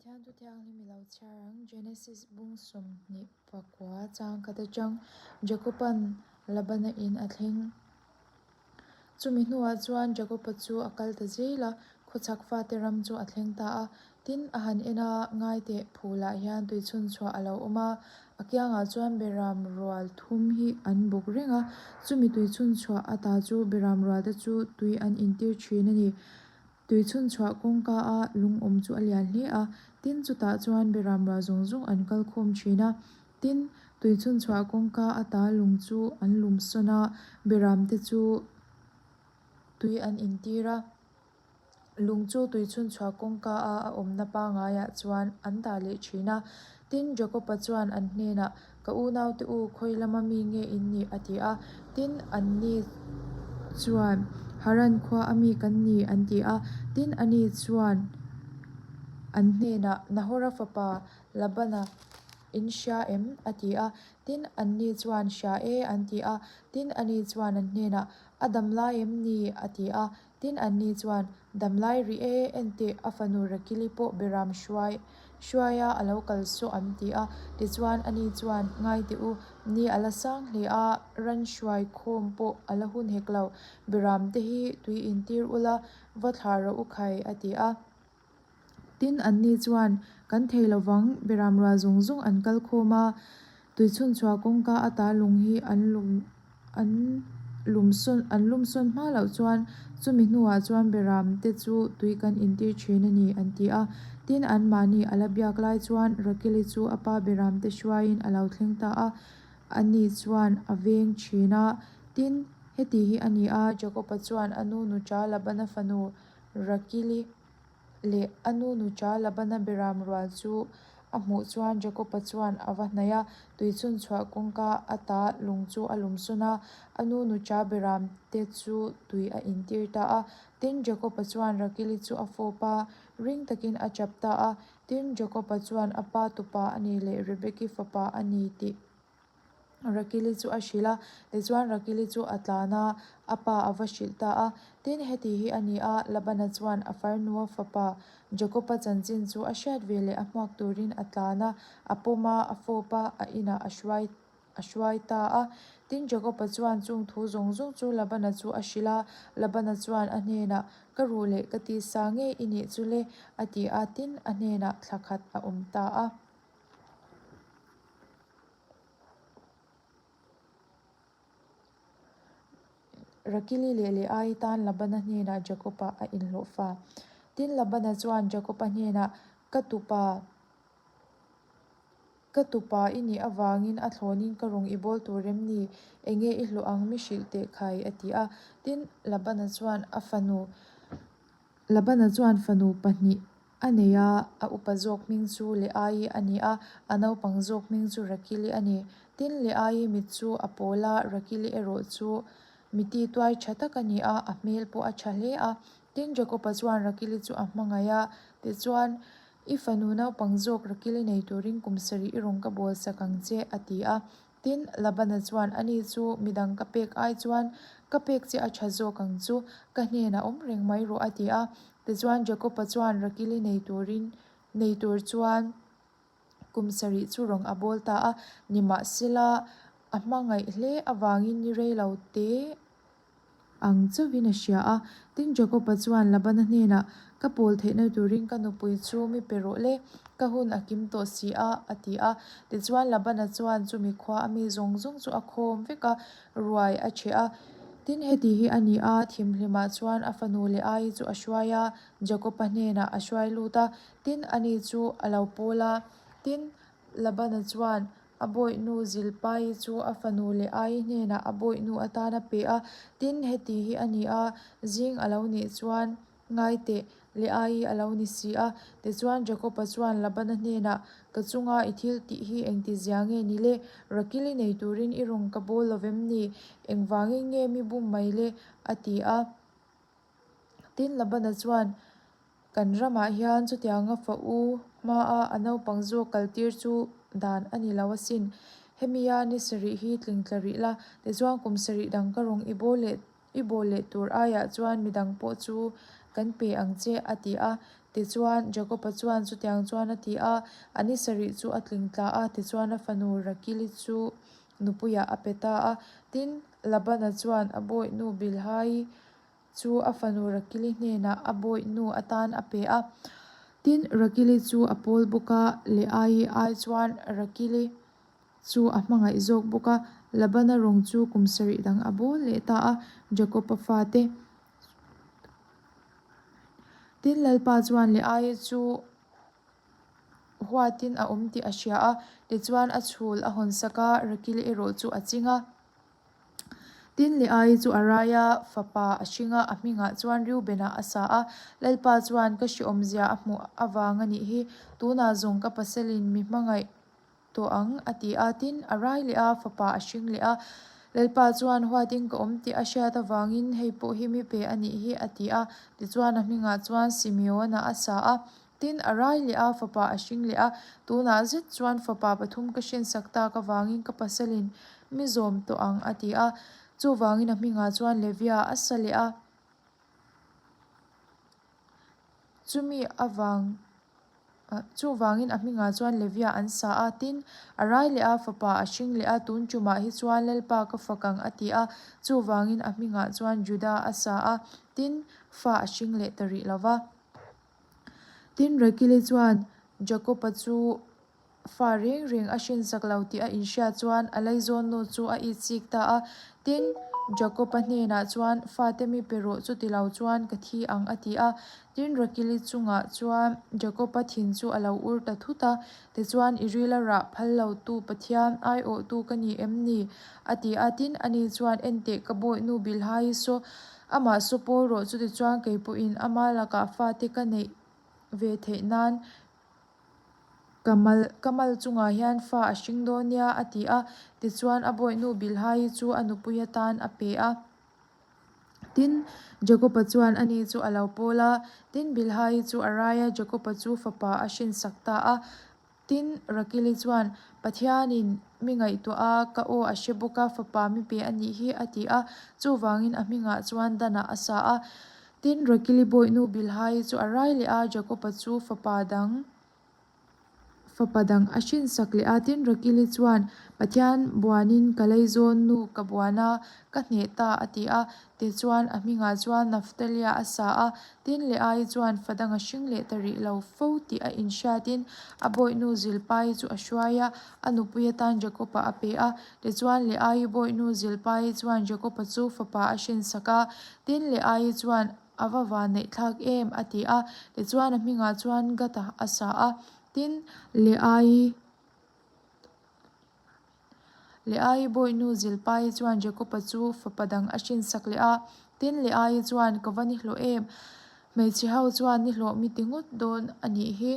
Pathian Thu Thianghlim i lo chhiar ang, Genesis bung 29 chang khat atang Jakoban Labana in a thleng. Chumi hnuah chuan Jakoba chu a kal ta zel a, khawchhak fate ram chu a thleng ta a. Tin, a han en a, ngai teh phulah hian tuichhunchhuah a lo awm a, a kiangah chuan beram rual thum hi an bawk reng a. Chumi tuichhunchhuah ata chu beram rualte chu tui an intir thin a ni. Tui chhunchhuah kawngka a lung awm chu a lian hle a, tin chutah chuan beram rual zawng zawng an kal khawm thin a. Tin, tui chhunchhuah kawngka ata lung chu an lum sawn a, beram te chu tui an intir a. Lung chu tui chhunchhuah kawngka a a awmna pangaiah chuan an dah leh thin a. Tin, Jakoba chuan an hnenah, Ka unaute u, khawi lama mi nge in nih? a ti a. Tin, anni chuan, Haran khua a mi kan ni, an ti a. Tin, ani chuan an hnenah, Nahora fapa Labana in hria em? a ti a. Tin, anni chuan, Hria e, an ti a. Tin, ani chuan an hnenah, A dam lai em ni? a ti a. Tin, anni chuan, Dam lai rih e, enteh, a fanu Rakili pawh Beram hruai hruaia a lo kal saw an ti a. Tichuan, ani chuan, Ngai teh u, ni a la sang hle a, ran hruai khawm pawh a la hun hek lo. Beram te hi tui intir ula, va thlah rawh u khai, a ti a. Tin, anni chuan, Kan thei lo vang, Beram rual zawng zawng an kal khawm a, tuichhunchhuah kawngka ata lung hi an lum an lum sawn an lum sawn hma loh chuan chumi hnuah chuan Beram te chu tui kan intir thin a ni, an ti a. Tin, anmahni a la biak lai chuan Rakili chu a pa Beram te hruaiin a lo thleng ta a, ani chuan a veng thin a. Tin, heti hi a ni a, Jakoba chuan a nu nuṭa Labana fanu Rakili leh a nu nuṭa Labana beram rual chu a hmuh chuan Jakoba chuan a va hnaih a, tuichhunchhuah kawngka ata lung chu a lum sawn a, a nu nuṭa beram te chu tui a intir ta a. Tin, Jakoba chuan Rakili chu a fawp a, ring takin a chap ta a. Tin, Jakoba chuan a pa tupa a ni leh Rebeki fapa a ni tih Rakili chu a hrilh a, tichuan Rakili chu a tlan a, a pa a va hrilh ta a. Tin, heti hi a ni a, Labana chuan a farnua fapa Jakoba chanchin chu a hriat ve leh a hmuak turin a tlan a, a pawm a, a fawp a, a inah a hruai a hruai ta a. Tin, Jakoba chuan chung thu zawng zawng chu Labana chu a hrilh a, Labana chuan a hnenah, Ka ruh leh ka tisa ngei i nih chu le, a ti a, tin, a hnenah thla khat a awm ta a. Rakili leh Leai tan Labana hnenah Jakoba a inhlawh fa. Tin, Labana chuan Jakoba hnenah, Ka tupa, ka tupa i nih avangin a thlawnin ka rawn i bawl tur em ni? Enge i hlawh ang mi hrilh teh khai? a ti a. Tin, Labana chuan a fanu, Labana chuan fanu pahnih A nei a, a upa zawk hming chu Leaii a ni a, a naupang zawk hming chu Rakili a ni. Tin, Leaii mit chu a pawl a, Rakili erawh chu miti tuai tha tak a ni a, a hmel pawh a tha hle a. Tin, Jakoba chuan Rakili chu a hmangaih a, tichuan, I fanu naupang zawk Rakili nei turin kum sarih i rawn ka bawl sak ang che, a ti a. Tin, Labana chuan, Ani chu midang ka pek ai chuan ka pek che a tha zawk ang chu, ka hnenah awm reng mai rawh, a ti a. Tichuan, Jakoba chuan Rakili nei turin nei tur chuan kum sarih chu rawng a bawl ta a, nimahsela a hmangaih hle avangin ni rei lo te ang chauhin a hria a. Tin, Jakoba chuan Labana hnenah, Ka pawl theihna turin ka nupui chu mi pe rawh le, ka hun a kim tawh si a, a ti a. Tichuan, Labana chuan chumi khua a mi zawng zawng chu a khawm vek a, ruai a cheh a. Tin, heti hi a ni a, thimhlimah chuan a fanu leh ai chu a hruai a, Jakoba hnenah a hruai lut a. Tin, ani chu a lo pawl a. Tin, Labana chuan A bawihnu Zilpai chu a fanu leh Ai hnenah a bawihnu atan a pe a, tin, heti hi a ni a, zing a lo nih chuan ngai teh, leh Ai a lo ni si a. Tichuan Jakoba chuan Labana hnenah, Ka chunga i thil tih hi engti zia nge ni le? Rakili nei turin i rawn ka bawl lo vem ni? Engvangin nge mi bum mai le? a ti a. Tin, Labana chuan, Kan ramah hian chutianga fa u hmaa a naupang zawk kaltir chu dan a ni lo asin. Hemia ni sarih hi tling tla rih la, tichuan kum sarih dang ka rawn i bawl leh i bawl leh tur aiah chuan midang pawh chu kan pe ang che, a ti a. Tichuan, Jakoba chuan chutiang chuan a ti a, a ni sarih chu a tling tla a, tichuan a fanu Rakili chu nupuiah a pe ta a. Tin, Labana chuan a bawihnu Bilhai chu a fanu Rakili hnenah a bawihnu atan a pe a. Tin, Rakili chu a pawl bawk a, Leaii ai chuan Rakili chu a hmangaih zawk bawk a. Labana rawng chu kum sarih dang a bawl leh ta a, Jakob-a fate. Tin, Lalpa chuan Leaii chu huatin a awm tih a hria a, tichuan a chhul a hawn sak a, Rakili erawh chu a ching a. Tin, Leaii chu a rai a, fapa a hring a, a hmingah chuan Reuben-a a sa a. Lalpa chuan ka hreawmzia a hmuh avang a nih hi, tunah zawng ka pasalin mi hmangaih tawh ang, a ti a. Tin, a rai leh a, fapa a hring leh a. Lalpa chuan huatin ka awm tih a hriat avangin hei pawh hi mi pe a nih hi, a ti a. Tichuan a hmingah chuan Simeon-a a sa a. Tin, a rai leh a, fapa a hring leh a. Tunah zet chuan fapa pathum ka hrinsak tak avangin ka pasalin mi zawm tawh ang, a ti a. Chuvangin a hmingah chuan Levia a sa leh a. Chumi avang Chuvangin a hmingah chuan Levia an sa a, tin, a rai leh a, fapa a hring leh a, tun tumah hi chuan Lalpa ka fak ang a ti a, chuvangin a hmingah chuan Juda a sa a, tin, fa a hring leh ta rih lo va. Tin, Rakili chuan Jakoba chu Fa reng reng a hrinsak lo tih a inhriat chuan a laizawnnu chu a itchik ta a. Tin, Jakob-a hnenah chuan, Fate mi pe rawh, chuti lo chuan ka thi ang, a ti a. Tin, Rakili chungah chuan Jakob-a thin chu a lo ur ta thut a. Tichuan, I rila rah phal lotu Pathian aiawhtu ka ni em ni? a ti a. Tin, ani chuan, Enteh, ka bawihnu Bilhai saw, amah saw pawl rawh, chuti chuan kei pawhin ama lakah fate ka neih ve theih nan Ka mal ka mal chungah hian fa a hring dawn nia a ti a, tichuan a bawihnu Bilhai chu a nupui atan a pe a. Tin, Jakoba chuan ani chu a lo pawl a, tin Bilhai chu a rai a, Jakoba chu fapa a hrinsak ta a. Tin, Rakili chuan, Pathianin mi ngaihtuah a, ka aw a hre bawk a, fapa mi pe a nih hi a ti a, chuvangin a hmingah chuan Danah a sa a. Tin, Rakili bawihnu Bilhai chu a rai leh a, Jakoba chu fapa dang fapa dang a hrinsak leh a. Tin, Rakili chuan, Pathian buanin ka leizawn nu ka buan a, ka hneh ta, a ti a. Tichuan, a hmingah chuan Naftalia a sa a. Tin, Leai chuan fa dang a hring leh ta rih lo fo tih a inhriatin a bawihnu Zilpai chu a hruai a, a nupui atan Jakoba a pe a. Tichuan, Leai bawihnu Zilpai chuan Jakoba chu fapa a hrinsak a. Tin, Leai chuan, A va van neih thlak em? a ti a. Tichuan, a hmingah chuan Gata a sa a. Tin, Leai Leai bawihnu Zilpai chuan Jakoba chu fapa dang a hrinsak leh a. Tin, Leai chuan, Ka va nihlawh em? Hmeichhe ho chuan nihlawh mi ti ngawt dawn a nih hi,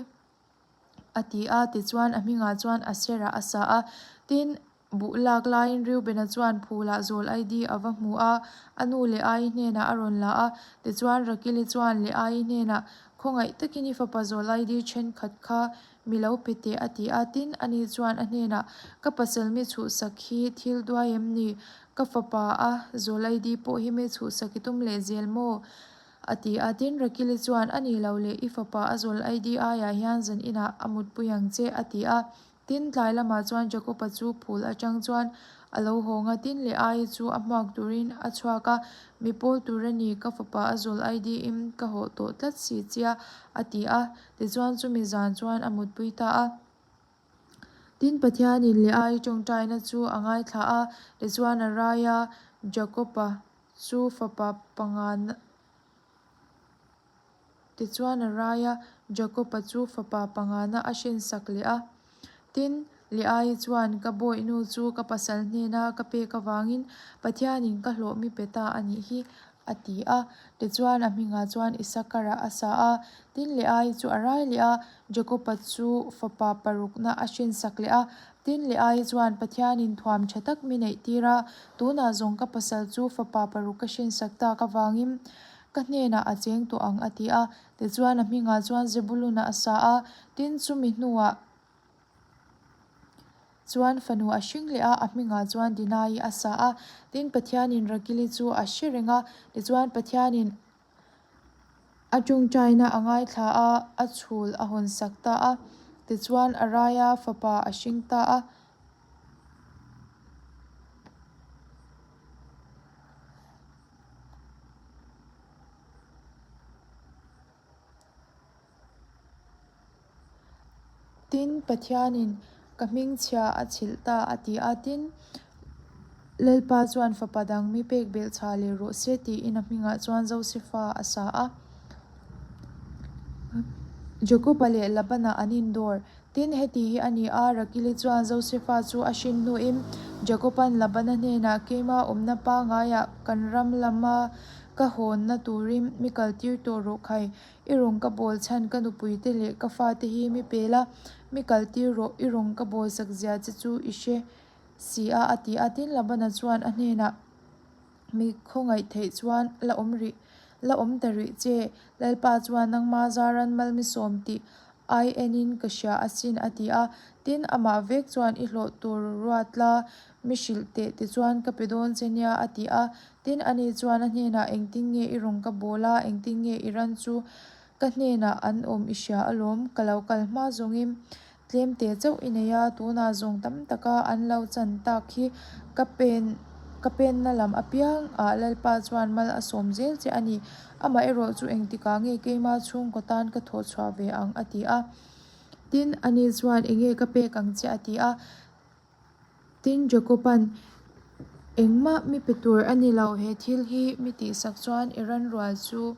a ti a. Tichuan, a hmingah chuan Asera a sa a. Tin, Buh lak laiin Reubena chuan phulah zawl ID a va hmu a, a nu leh Ai hnenah a rawn la a. Tichuan Rakili chuan leh Ai hnenah, Khawngaih takin i fapa zawl ID thenkhat kha mi lo pe teh a ti a. Tin, ani chuan a hnenah, Ka pasal mi chhuhsak hi thil duai em ni? Ka fapa a zawl ID pawh hi mi chhuhsak i tum leh zel maw? a ti a. Tin, Rakili chuan, A ni lo le, i fapa a zawl ID aiah hian zan inah a mutpui ang che a ti a. Tin, tlai lamah chuan Jakoba chu phul atang chuan a lo hawng a, tin leh ai chu a hmuak turin a chhuak a, Mi pawl tur a ni, ka fapa a zawl ai diin ka hawh tawh tlat si chia, a ti a. Tichuan chumi zan chuan a mutpui ta a. Tin, Pathianin leh ai tawngtaina chu a ngaithla a, tichuan a rai a, Jakoba chu fapa pangana. Tichuan a rai a, Jakoba chu fapa pangana a hrinsak leh a. Tin, Leai chuan, Ka bawihnu chu ka pasal hnena ka pek avangin Pathianin ka hlawh mi pe ta a nih hi, a ti a. Tichuan a hmingah chuan Isakara a sa a. Tin, Leai chu a rai leh a, Jakoba chu fapa parukna a hrinsak leh a. Tin, Leai chuan, Pathianin thuam tha tak mi neih tir a, tunah zawng ka pasal chu fapa paruk ka hrinsak tak avangin Ka hnenah a cheng tawh ang a ti a. Tichuan a hmingah chuan Zebulun-a a sa a, tin chumi hnuah chuan fanu a hring leh a, a hmingah chuan Dinai a sa a. Tin Pathianin Rakili chu a hre reng a, tichuan Pathianin. A tawngtaina a ngaithla a, a chhul a hawnsak ta a. Tichuan a raia fapa a hring ta a. Tin, Pathianin, Ka hmingchhia a chhilh ta, a ti a. Tin, Lalpa chuan fapa dang mi pek belh chha leh rawh se, tiin a hmingah chuan Josefa a sa a. Jakoba leh Labana an indawr. Tin, heti hi a ni a, Rakili chuan Josefa chu a hrin hnuin Jakoba'n Labana hnenah, Keima awmna pangaiah kan ram lama ka hawnna turin mi kaltir tawh rawh khai. I rawn ka bawl chhan ka nupuite leh ka fate hi mi pel a, mi kaltir rawh, i rawn ka bawl sak zia che chu i hre si a, a ti a. Tin, Labana chuan a hnenah, Mi khawngaih theih chuan la awm rih, la awm ta rih che, Lalpa chuan nangma zaran mal mi sawm tih ai enin ka hria asin, a ti a. Tin, amah vek chuan i hlawh tur ruat la, mi hrilh teh tichuan ka pe dawn che nia, a ti a. Tin, ani chuan a hnenah, Engtin nge i rawn ka bawl a, engtin nge i ran chu ka hnenah an awm i hria alawm, ka lo kal hma zawngin tlemte chauh i nei a, tunah zawng tam taka an lo chan tak hi ka pen ka penna lam apiang ah Lalpa chuan mal a sawm zel che a ni, amaherawh chu engtikah nge keima chhungkaw tan ka thawh chhuah ve ang a ti a. Tin, ani chuan enge ka pek ang che a ti a. Tin, Jakoba'n, Engmah mi pe tur a ni lo, he thil hi mi tihsak chuan i ran rual chu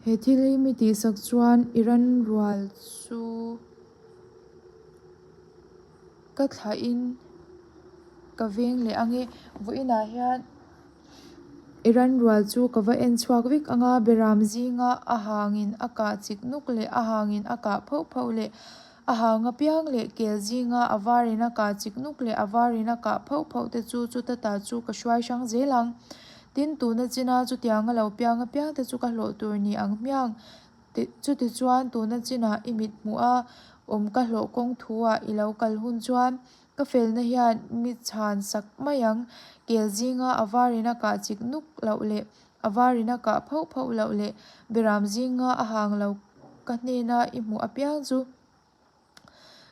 he thil hi mi tihsak chuan i ran rual chu ka thlahin ka veng leh ang e, vawiinah hian. I ranrual chu ka va en chhuak vek ang a, Beram zinga a hangin a kah chik nuk leh a hangin a kah phauh phauh leh a hang apiang leh kel zinga a varin a kah chik nuk leh a varin a kah phauh phauh te chu chuta ta chu ka hruai hrang zel ang. Tin, tuna china chutianga lo piang apiang te chu ka hlawh tur ni ang hmiang. Chutichuan tuna chinah i mit hmuh a awm ka hlawh kawng thu-ah i lo kal hun chuan Ka felna hian mi chhan sak mai ang, kel zinga a varin a kah chik nuk loh leh a varin a kah phauh phauh loh leh beram zinga a hang lo ka hnena i hmuh apiang chu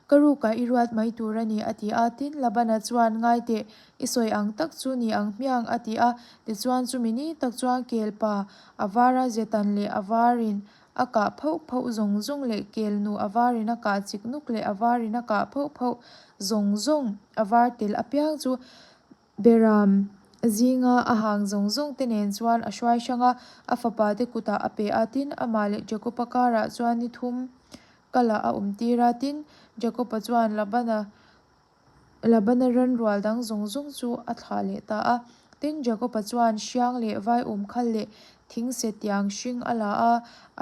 ka rukah i ruat mai tur a ni a ti a. Tin, Labana chuan ngai teh, i sawi ang tak chu ni ang hmiang a ti a. Tichuan chumi ni tak chuan kel pa a vara zetan leh a varin A kah phauh phauh zawng zawng leh kel nu a varin a kah chik nuk leh a varin a kah phauh phauh zawng zawng a var tel apiang chu Beram zinga a hang zawng zawng te nen chuan a hruai hrang a, a fapa te kutah a pe a, tin amah leh Jakob-a karah chuan ni thum kalah a awm tir a, tin Jakob-a chuan Labana Labana ran rual dang zawng zawng chu a thlah leh ta a. Tin, Jakoba chuan hriang leh vaium khal leh thingse tiang hring a la a,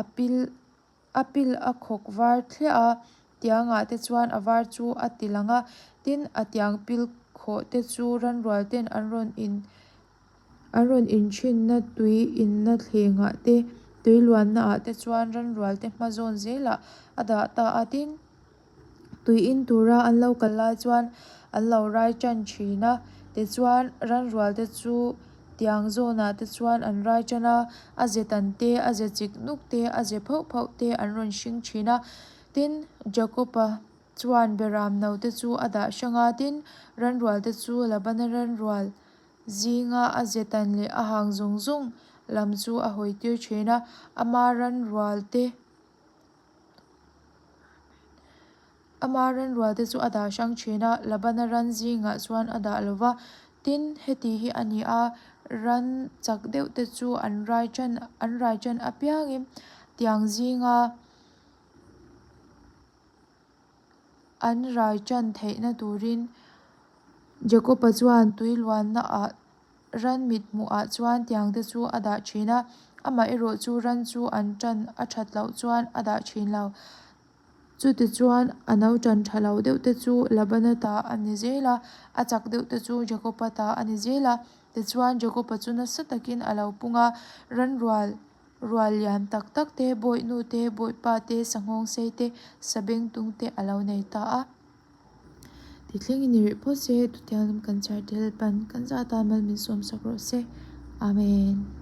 a pil a pil a khawk var thliah a, tiangah te chuan a var chu a ti lang a. Tin, a tiang pil khawh te chu ran rual ten an rawn in an rawn inchhinna tui inna thlengah te, tui luannaah te chuan ran rual te hma zawn zelah a dah ta a. Tin. Tui in tura an lo kal lai chuan an lo rai tan thin a, tichuan ranrual te chu tiang zawnah te chuan an rai tan a, a ze tan te, a ze chik nuk te, a ze phauh phauh te an rawn hring thin a. Tin, Jakob-a chuan beram no te chu a dah hrang a, tin, ranrual te chu Labana ranrual zinga a ze tan leh a hang zawng zawng lam chu a hawi tir thin a, ama ranrual te. Ama ran rual te chu a dah hrang thin a, Labana ran zingah chuan a dah lo va. Tin, heti hi a ni a, ran chak deuh te chu an rai tan an rai tan apiangin tiang zinga an rai tan theihna turin Jakob-a chuan tui luanna ah Ran mit hmuhah chuan tiang te chu a dah thin a, amah erawh chu ran chu an tan a that loh chuan a dah thin lo. Chutichuan a no tan tha lo deuh te chu Labana ta a ni zel a, a chak deuh te chu Jakoba ta a ni zel a. Tichuan Jakoba chu nasa takin a lo pung a, ran rual rual lian tak tak te, bawihnu te, bawihpa te, sanghawng sei te, sabengtung te a lo nei ta a. Ti thleng in ni rih phawt se, tutiang lam kan chhiar tel pan kan zah tan mal min sawm sak rawh se. Amen.